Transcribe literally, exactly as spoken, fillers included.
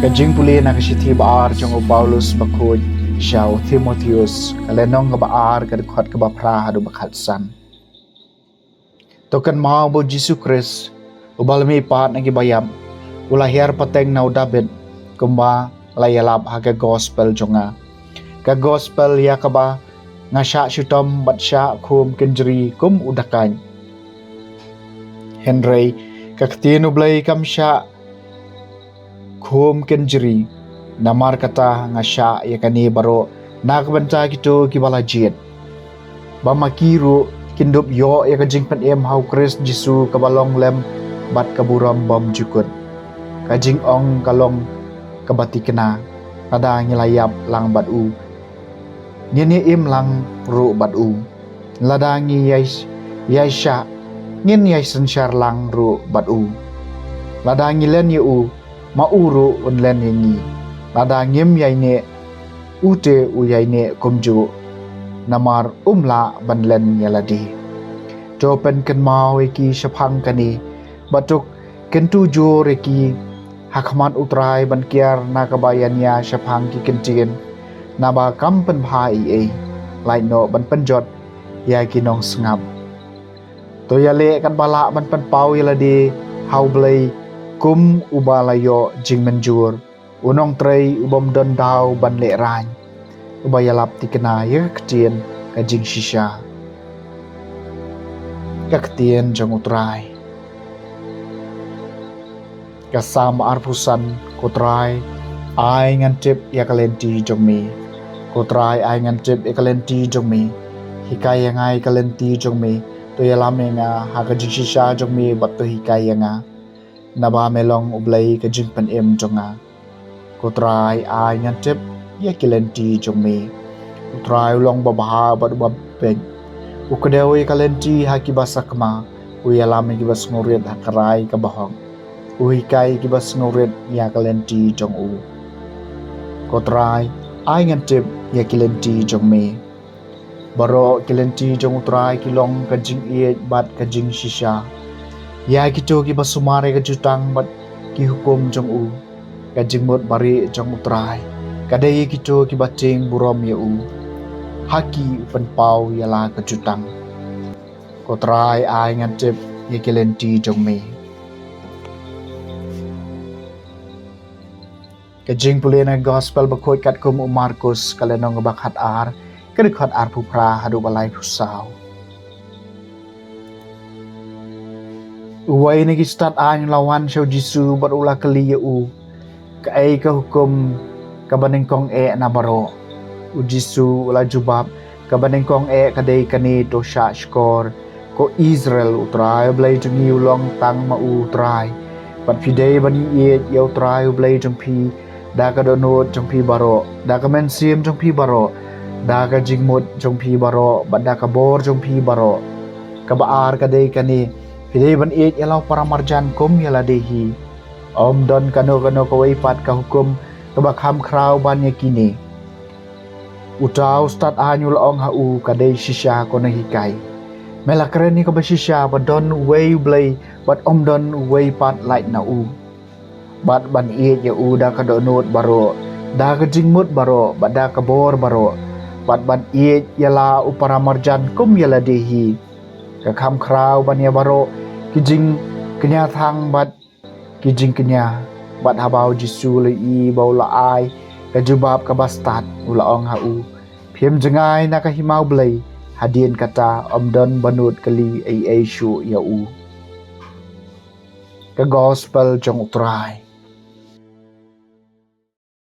Ka jingpule na ka shithi ba ar jong u Paulus bakhuid sha u Timotheus, ka lynnong kaba ar, ka dkhot kaba phra haduh ba khatsan. To kynmaw ba u Jisu Khrist, uba la mihpat na ki baïap, u la hiar pateng na u Dabid, kumba la ïalap ha ka gospel jong nga. Ka gospel ïa kaba nga shah shitom bad shah khum kynjri kum u dakaid. Hynrei ka ktien U Blei kam shah khum kynjri. Namar kata nga shah ïa kane baroh na ka bynta kito kiba la jied, ba ma ki ruh kin dup ïoh ïa ka jingpynim ha u Khrist Jisu kaba long lem bad ka burom bymjukut. Ka jingong ka long kaba thikna, lada ngi la ïap lang bad u, ngin ïa im lang ruh bad u. Lada ngi ïai, ïai shah, ngin ïai synshar lang ruh bad u. Lada ngi len ïa u, ma u ruh un len ïa ngi. Lada ngim ïaineh, u te u ïaineh kumjuh, namar um lah ban len ïa lade. To pynkynmaw ïa ki shaphang kane, bad to kyntu jur ïa ki ha khmat U Trai ban kiar na kaba ïania shaphang ki kyntien, naba kam pynbha ei ei, lait noh ban pynjot ïa ki nongsngap. To ïaleh katba lah ban pynpaw ïa lade ha U Blei kum uba la ïoh jingmynjur, u nongtrei u bym don daw ban lehraiñ, uba ïalap thikna ïa ka ktien ka jingshisha. Ka ktien jong U Trai. Ka Salm arphew san. Ko Trai, ai ngan tip ïa ka lynti jong me. Ko Trai, ai ngan tip ïa ka lynti jong me. Hikai ïa nga ïa ka lynti jong me. To ïalam ïa nga ha ka jingshisha jong me bad to hikai ïa nga. Naba me long U Blei ka jingpynim jong nga. Ko Trai, ai ngan tip ïa ki lynti jong me. U Trai u long babha bad uba beit. U kdew ïa ka lynti ha kiba sakma. U ïalam ïa kiba sngewrit ha ka rai kaba hok. U hikai ïa kiba sngewrit ïa ka lynti jong u. Ko Trai, ai ngan tip ïa ki lynti jong me. Baroh ki lynti jong U Trai ki long ka jingïeit bad ka jingshisha. Ïa kito kiba sumar ïa ka jutang bad ki hukum jong u. Ka jingmut barieh jong U Trai ka dei ïa kito kiba tieng burom ïa u. Ha ki u pynpaw ïa la ka jutang. Ko Trai, ai ngan tip ïa ki lynti jong me. Ka jingpule na Gospel bakhuid katkum u Markus, ka lynnong ba khatar, ka dkhot arphew phra haduh ba laiphew saw. Uwei na ki stad aiñ u la wan sha u Jisu bad u la kylli ïa u, kaei ka hukum kaba nyngkong eh na baroh? U Jisu u la jubab, kaba nyngkong eh ka dei kane: To shah shkor, ko Israel, U Trai U Blei jong ngi u long tang ma u U Trai. Bad phi dei ban ïeit ïa U Trai U Blei jong phi da ka dohnud jong phi baroh, da ka mynsiem jong phi baroh, da ka jingmut jong phi baroh, bad da ka bor jong phi baroh. Kaba ar ka dei kane: Phi dei ban ïeit ïa la u paramarjan kum ïa lade hi. Ym don kano kano kawei pat ka hukum kaba kham khraw ban ïa kine. Uta u stad aiñ u la ong ha u, ka dei shisha, ko nonghikai. Me la kren ïa kaba shisha, ba don uwei U Blei bad ym don uwei pat lait na u. Bad ban ïeit ïa u da ka dohnud baroh, da ka jingmut baroh, bad da ka bor baroh. Bad ban ïeit ïa la u paramarjan kum ïa lade hi. Ka kham khraw ban ïa baroh ki jingkñia thang bad ki jingkñia. Bad haba u Jisu u la ïohi ba u la ai ka jubab kaba stad, u la ong ha u, phim jngai na ka hima U Blei. Hadien kata ym don ba nud kylli ei ei shuh ïa u. Ka Gospel jong U Trai.